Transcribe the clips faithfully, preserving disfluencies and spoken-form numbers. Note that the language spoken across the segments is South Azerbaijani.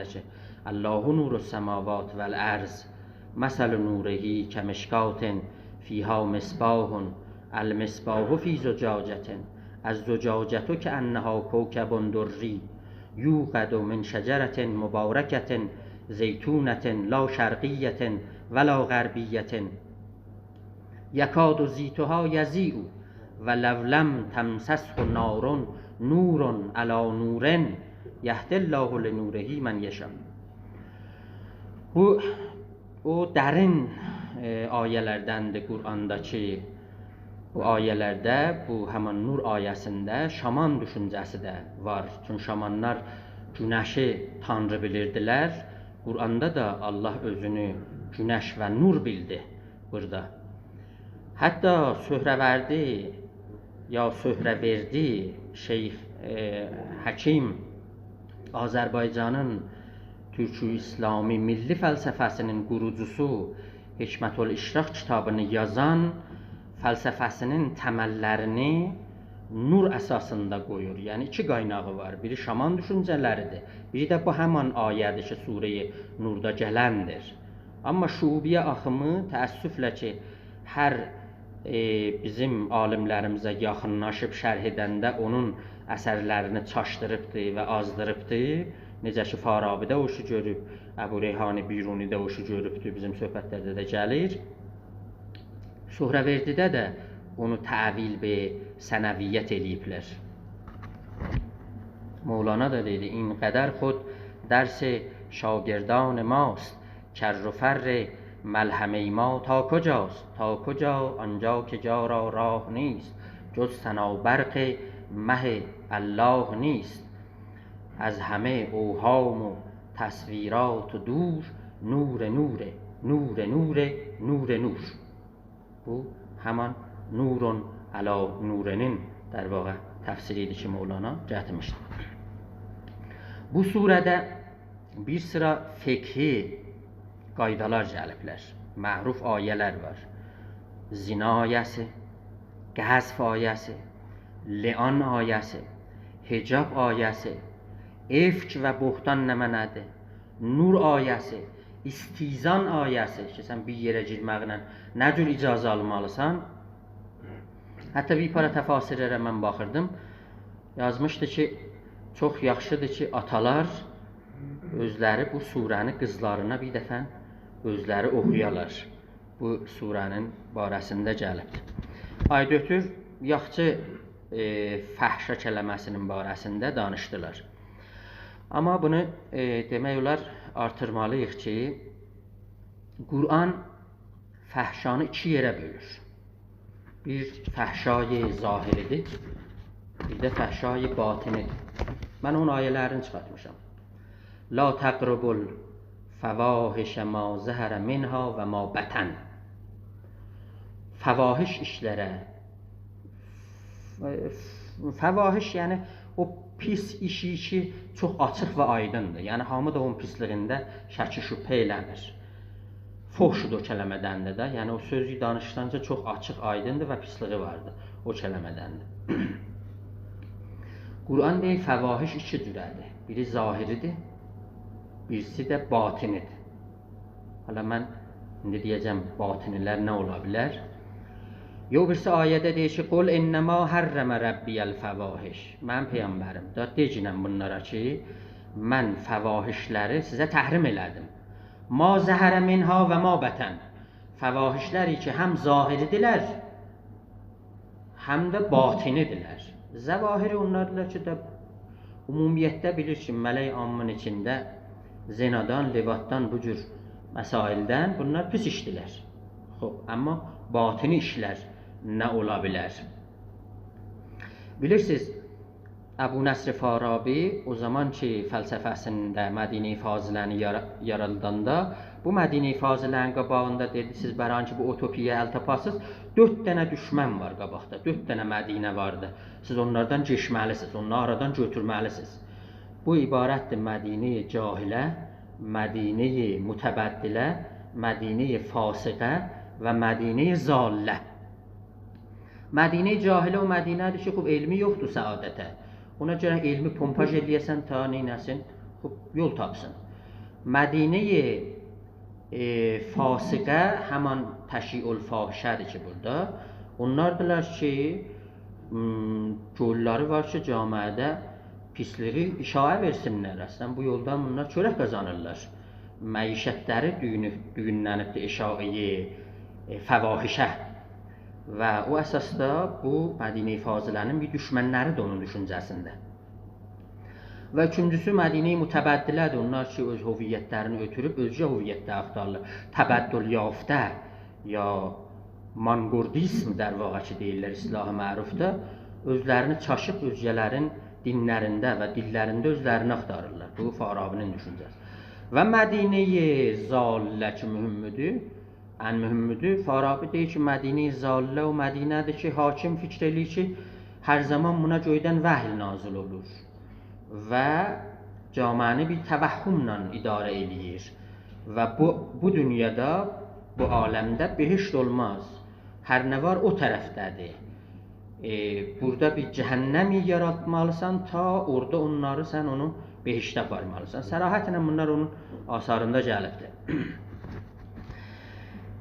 کی، «الله نور السماوات والأرض، مثل نوره کمشکاة فیها مصباح، المصباح فی زجاجة، الزجاجة کأنها کوکب دری، یوقد من شجرة مبارکة زیتونة لا شرقیة ولا غربیة، یکاد زیتها یضیء ولو لم تمسسه نار، نور علی نور، یهدی الله لنوره من یشاء.» بو، او درین، ائ، آیه‌لردندیر قرآندا کی، بو آیه‌لرده، بو همان نور آیه‌سینده شامان دوشونجه‌سی ده وار. چونکی شامانلار گونشی تانری بیلیردیلر. قرآندا دا الله اؤزونو گونش و نور بیلدی بورادا. حتی سهروردی یا سهروردی شیخ، ائ، حکیم، آذربایجانین تورکی اسلامی میللی فلسفه‌سینین قوروجوسو، حکمت الاشراق کیتابینی یازان، فلسفه‌سینین تمللرینی نور اساسیندا قویور. یعنی ایکی قایناغی وار. بیری شامان دوشونجه‌لریدیر، بیری ده بو همان آیه‌دیر کی، سوره‌ی نوردا گلندیر. آمما شعوبیه آخیمی تأسفله کی، هر، ائ، بیزیم عالیملریمیزه یاخینلاشیب شرح ائدنده اونون اثرلرینی چاشدیریبدی و آزدیریبدی. نئجه کی، فارابی‌ده او ایشی گؤروب، ابوریحان بیرونی‌ده او ایشی گؤروبدو، بیزیم صحبتلرده ده گلیر. سهروردی‌ده ده اونو تأویل به ثنویت ائله‌ییبلر. مولانا دا دئدی: «این قدر خود درس شاگردان ماست، کر و فر ملحمهٔ ما تا کجاست؟ تا کجا؟ آنجا که جا را راه نیست، جز ثنا برق مه الله نیست. از همه اوهام و تصویرات دور، نور نور، نور نور، نور نور.» بو همان نور علی نورنین، در واقع، تفسیری ایدی کی، مولانا گتیرمیشدی. بو سوره‌ده بیر سیرا فقهی قایدالار گلیبلر. معروف آیه‌لر وار. زنا آیه‌سی، قذف آیه‌سی، لعان آیه‌سی، حجاب آیه‌سی، افک و بهتان نمنه‌دیر، نور آیه‌سی، استیذان آیه‌سی کی، سن بیر یئره گیرمگینن نه جور اجازه آلمالیسان؟ حتی بیر پارا تفاسیرلره من باخیردیم. یازمیشدی کی، چوخ یاخشیدیر کی، آتالار اؤزلری بو سوره‌نی قیزلارینا بیر دفعه اؤزلری اوخویالار. بو سوره‌نین باره‌سینده گلیبدیر. آی دؤتور، یاخچی، ائ، فحشا کلمه‌سینین باره‌سینده دانیشدیلار. آمما بونو، ائ، دئمک اولار، آرتیرمالی‌ییق کی، قرآن فحشانی ایکی یئره بؤلور. بیر فحشای ظاهری‌دیر، بیر ده فحشای باطنی‌دیر. من اونون آیه‌لرینی چیخارتمیشام. «لا تقربوا الفواحش ما ظهر منها و ما بطن.» فواحش ایشلره، ف-، فواحش، یعنی او پیس ایشی کی، چوخ آچیق و آیدیندیر. یعنی هامی دا اونون پیسلیگینده شک و شبهه ائله‌میر. فحشدور او کلمه‌دندیر ده. یعنی او سؤزو دانیشدانجا چوخ آچیق، آیدیندیر و پیسلیگی واردیر او کلمه‌دندیر. قرآن دئییر، فواحش ایکی جوره‌دیر. بیری ظاهری‌دیر، بیریسی ده باطنی‌دیر. حالا من ایندی دئیه‌جم، باطنی‌لر نه اولا بیلر؟ او بیریسی آیه‌ده دئییر کی، «قل انما حرم ربی الفواحش.» منیم پیغمبریم، دا دئگینن بونلارا کی، من فواحشلری سیزه تحریم ائله‌دیم. «ما ظهر منها و ما بطن.» فواحشلر کی، هم ظاهری‌دیرلر، هم ده باطنی‌دیرلر. ظواهری اونلاردیلار کی، دا عمومیتده بیلیر کی، ملأ عامین ایچینده زنادان، لواطدان، بو جور مسائلدن، بونلار پیس ایشدیلر. خوب، آمما باطنی ایشلر نه اولا بیلر؟ بیلیرسینیز، ابونصر فارابی او زامان کی، فلسفه‌سینده مدینه‌ی فاضله‌نی یارا-، یاراداندا، بو مدینه‌ی فاضله‌نین قاباغیندا دئدی، سیز برای اینکه بو اوتوپیایا ال تاپاسینیز، دؤرد دنه دوشمن وار قاباقدا، دؤرد دنه مدینه واردی. سیز اونلاردان کئچمه‌لیسینیز، اونلاری آرادان گؤتورمه‌لیسینیز. بو عبارتدیر مدینه‌ی جاهله، مدینه‌ی متبدله، مدینه‌ی فاسقه و مدینه‌ی ضاله. مدینه‌ی جاهله او مدینه‌دیر کی، خوب، علمی یوخدور سعادته. اونا گؤره علمی پمپاژ ائله‌یه‌سن تا نئینه‌سین؟ خوب، یول تاپسین. مدینهٔ، ائ، فاسقه همان تشیع الفاحشه‌دیر کی، بورادا. اونلاردیلار کی، م، گؤیلری وار کی، جامعه‌ده پیسلیگی اشاعه وئرسینلر. اصلاً، بو یولدان بونلار چؤرک قازانیرلار. معیشتلری دویونو-، دویونلنیبدیر اشاعه‌ی، ائ، فواحشه. و او اساسدا بو مدینهٔ فاضله‌نین بیر دوشمنلریدیر اونون دوشونجه‌سینده. و اوچونجوسو مدینهٔ متبدله‌دیر. اونلار کی، اؤز هویتلرینی اؤتوروب اؤزگه هویتلر آختاریرلار. تبدل یافته یا مانگوردیسم، در واقع کی، دئییرلر اصطلاح معروفدا، اؤزلرینی چاشیب اؤزگه‌لرین دینلرینده و دیللرینده اؤزلرینی آختاریرلار. بو فارابی‌نین دوشونجه‌سی. و مدینهٔ ضاله کی، مهمدور، ان مهمدور. فارابی دئییر کی، مدینهٔ ضاله او مدینه‌دیر کی، حاکم فیکر ائله‌ییر کی، هر زامان بونا گؤیدن وحی نازل اولور و جامعه‌نی بیر توهم‌له اداره ائله‌ییر. و بو، بو دونیادا، بو عالمده بهشت اولماز. هر نه وار، او طرفده‌دیر. ائ، بورادا بیر جهنمی یاراتمالیسان، تا اورادا اونلاری، سن اونو بهشته آپارمالیسان. صراحتله بونلار اونون آثاریندا گلیبدیر.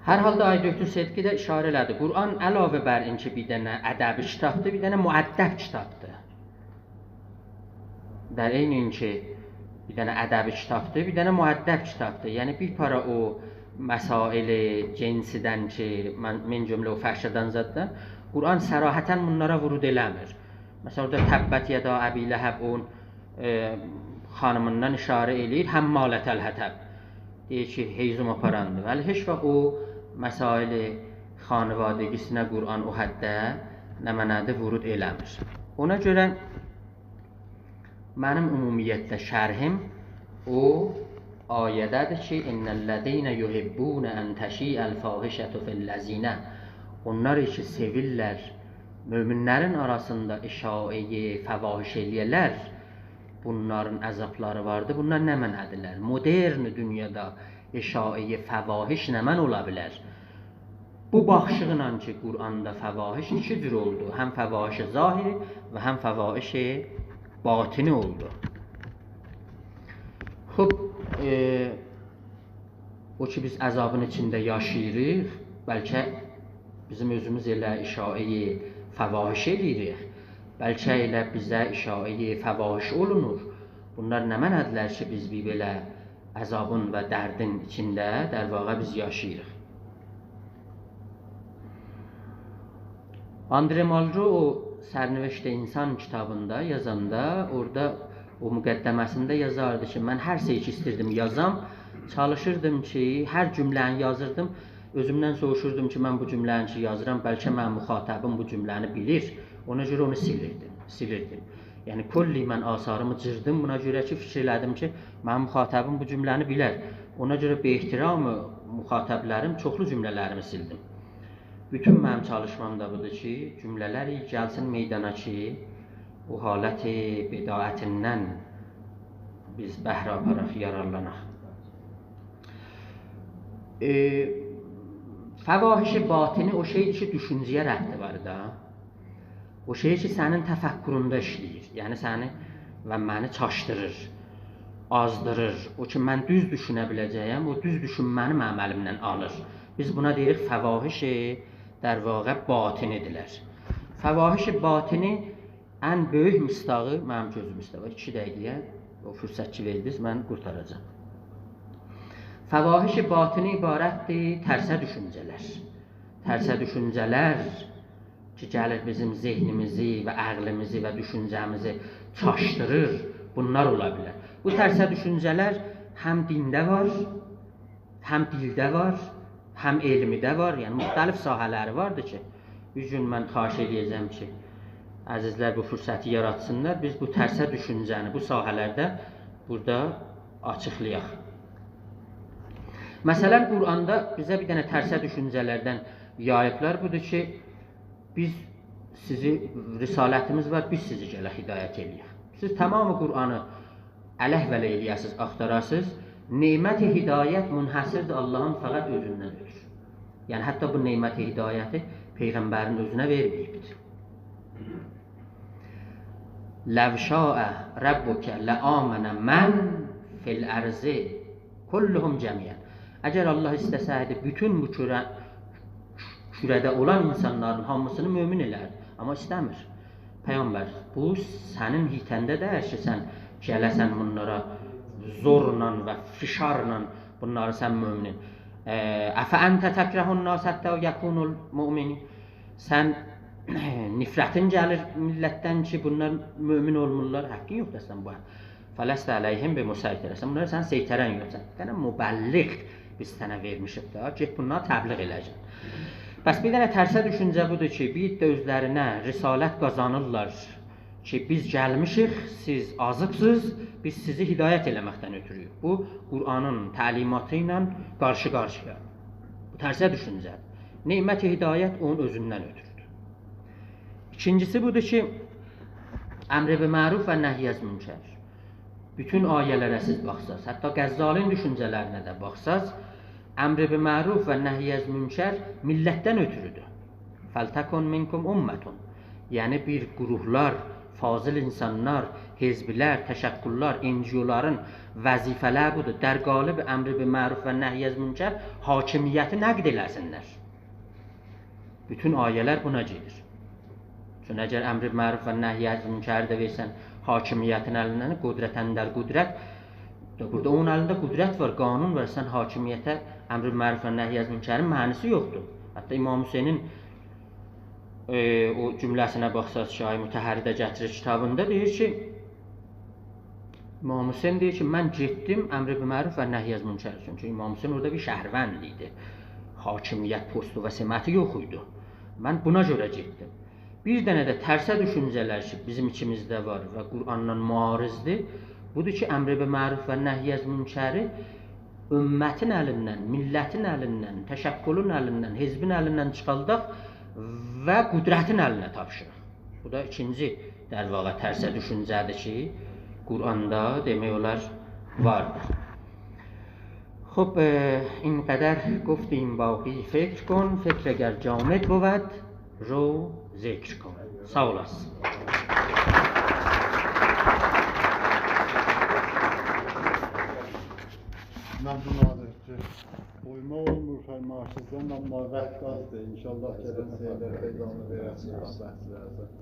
هر حالدا آقای دکتر صدقی ده اشاره ائله‌دی. قرآن علاوه بر این کی، بیر دنه ادبی کیتابدیر، بیر دنه مؤدب کیتابدیر. در عین این کی، بیر دنه ادبی کیتابدیر، بیر دنه مؤدب کیتابدیر. یعنی، بیر پارا او مسائل جنسیدن کی، من، من جمله او فحشادان زاددان، قرآن صراحتاً بونلارا ورود ائله‌میر. مثلاً، اورادا تبت یدا ابی لهب، اونون، ائ، خانیمیندان اشاره ائله‌ییر، حمالة الحطب. دئییر کی، هیزم آپاراندیر. ولی هئچ واخت او مسائل خانوادگی‌سینه قرآن او حدده، نمنه‌دیر، ورود ائله‌میر. اونا گؤره منیم عمومیتله شرحیم او آیه‌ده‌دیر کی، «إن الذين يحبون أن تشيع الفاحشة في الذين»، اونلار کی، سئویرلر مؤمنلرین آراسیندا اشاعه‌ی فواحش ائله‌یه‌لر، بونلارین عذابلاری واردیر. بونلار نمنه‌دیرلر؟ مدرن دونیادا اشاعه‌ی فواحش نمنه اولا بیلر؟ بو باخیشیقلا کی، قرآندا فواحش ایکی جور اولدو. هم فواحش ظاهری و هم فواحش باطنی اولدو. خوب، ائ، او کی، بیز عذابین ایچینده یاشاییریق، بلکه بیزیم اؤزوموز ائله اشاعه‌ی فواحش ائله‌ییریک، بلکه ائله بیزه اشاعه‌ی فواحش اولونور. بونلار نمنه‌دیرلر کی، بیز بیر بئله عذابین و دردین ایچینده، در واقع، بیز یاشاییریق؟ آندره مالرو او «سرنوشت انسان» کیتابیندا یازاندا، اورادا او مقدمه‌سینده یازاردی کی، من هر شئی کی ایستیردیم یازام، چالیشیردیم کی، هر جمله‌نی یازیردیم، اؤزومدن سوروشوردوم کی، من بو جمله‌نی کی یازیرام، بلکه منیم مخاطبیم بو جمله‌نی بیلیر. اونا گؤره اونو سیلیردیم، سیلیردیم. یعنی، کلی من آثاریمی جیردیم، بونا گؤره کی، فیکیر ائله‌دیم کی، منیم مخاطبیم بو جمله‌نی بیلر. اونا گؤره به احترام مخاطبلریم چوخلو جمله‌لریمی سیلدیم. بوتون منیم چالیشمام دا بودور کی، جمله‌لر گلسین میدانا کی، او حالت بداعتیندن بیز بهره آپاراق، یارارلاناق. ائ، فواحش باطنی او شئیدیر کی، دوشونجه‌یه ربطی وار دا. او شئی کی، سنین تفکرونده ایشله‌ییر. یعنی، سنی و منی چاشدیریر، آزدیریر. او کی، من دوز دوشونه بیله‌جه‌یم، او دوز دوشونمه‌نی منیم الیمدن آلیر. بیز بونا دئییریک فواحش، در واقع، باطنی‌دیرلر. فواحش باطنی ان بؤیوک مصداقی، منیم گؤزوم اوسته وار، ایکی دقیقه‌یه او فرصت کی وئردینیز، من قورتاراجاغام. فواحش باطنی عبارتدیر ترسه دوشونجه‌لر. ترسه دوشونجه‌لر کی، گلیر بیزیم ذهنیمیزی و عقلیمیزی و دوشونجه‌میزی چاشدیریر، بونلار اولا بیلر. بو ترسه دوشونجه‌لر هم دینده وار، هم دیلده وار، هم علمیده وار، یعنی مختلف ساحه‌لری واردیر کی، بیر گون من خواهش ائله‌یه‌جم کی، عزیزلر بو فرصتی یاراتسینلار، بیز بو ترسه دوشونجه‌نی بو ساحه‌لرده بورادا آچیقلایاق. مثلا، قرآندا بیزه بیر دنه ترسه دوشونجه‌لردن یاییبلار، بودور کی، بیز سیزی، رسالتیمیز وار، بیز سیزی گرک هدایت ائله‌یک. سیز تمام قرآنی الک ولک ائله‌یه‌سیز، آختاراسیز، نعمت هدایت منحصردیر آللاهین فقط اؤزوندن اؤترو. یعنی، حتی بو نعمت هدایتی پیغمبرین اؤزونه وئرمه‌ییبدیر. «لو شاء ربک لآمن من فی الأرض کلهم جمیعا. اگر الله ایسته‌سه‌یدی، بوتون بو کوره، کوره‌ده اولان اینسانلارین هامیسینی مؤمن ائلردی. آمما ایسته‌میر. پیغمبر، بو سنین حیطه‌نده دئییل کی، سن گله‌سن بونلارا زورلا و فشارلا بونلاری سن مؤمنین. ائ، «أفأنت تكره الناس حتى يكونوا مؤمنين». سن نفرتین گلیر میللتدن کی، بونلار مؤمن اولمورلار. حقین یوخدور سن بو. «فلست عليهم بمسيطر». سن بونلارا سن سیطره‌ن یوخ. سن بیر دنه مبلغ بیز سنه وئرمیشیک ده. گئت بونلارا تبلیغ ائله‌یه‌جکسن. پس بیر دنه ترسه دوشونجه بودور کی، بیر ده اؤزلرینه رسالت قازانیرلار کی، بیز گلمیشیک، سیز آزیقسینیز، بیز سیزی هدایت ائله‌مکدن اؤتورو. بو، قرآنین تعلیماتی ایله قارشی-قارشییا. بو ترسه دوشونجه‌دیر. نعمت هدایت اونون اؤزوندن اؤتوردور. ایکینجیسی بودور کی، امر به معروف و نهی از منکر. بوتون آیه‌لره سیز باخساز، حتی غزالی‌نین دوشونجه‌لرینه ده باخساز، امر به معروف و نهی از منکر میللتدن اؤتورودور. «فلتکن منکم أمة». یعنی بیر گروهلار، فاضل اینسانلار، حزبلر، تشکل‌لر، NGO-لارین وظیفه‌لری بودور. در قالب امر به معروف و نهی از منکر حاکمیتی نقد ائله‌سینلر. بوتون آیه‌لر بونا گئدیر. چون اگر امر معروف و نهی از منکری ده وئرسن حاکمیتین الیندن، قدرت اندر قدرت، دا بورادا اونون الینده قدرت وار، قانون وار، سن حاکمیته امر معروف و نهی از منکرین معنی‌سی یوخدور. حتی امام حسینین، ائ، او جمله‌سینه باخساز، شاه مطهری ده گتیریر کیتابیندا، دئییر کی، امام حسین دئییر کی، من گئتدیم امر به معروف و نهی از منکر اوچون. چونکی امام حسین اورادا بیر شهروند ایدی. حاکمیت پستو و سمتی یوخ ایدی. من بونا گؤره گئتدیم. بیر دنه ده ترسه دوشونجه‌لر کی، بیزیم ایچیمیزده وار و قرآنلا معارضدیر. بودور کی، امر به معروف و نهی از منکری امتین الیندن، میللتین الیندن، تشکلون الیندن، حزبین الیندن چیخارداق و قدرتین الینه تاپشیراق. بو دا ایکینجی، در واقع، ترسه دوشونجه‌دیر کی، قرآندا دئمک اولار واردیر. خب، ائ، این قدر گفتیم باقی فکر کن، فکر اگر جامد بود، رو ذکر کن. ساغ اولاسین. ممنون آقا. قویماق اولمور فرمایشینیزدان، آمما واخت آزدیر. ان‌شاءالله گلن سری‌لرده ادامه وئره‌سینیز بحثلرینیزه.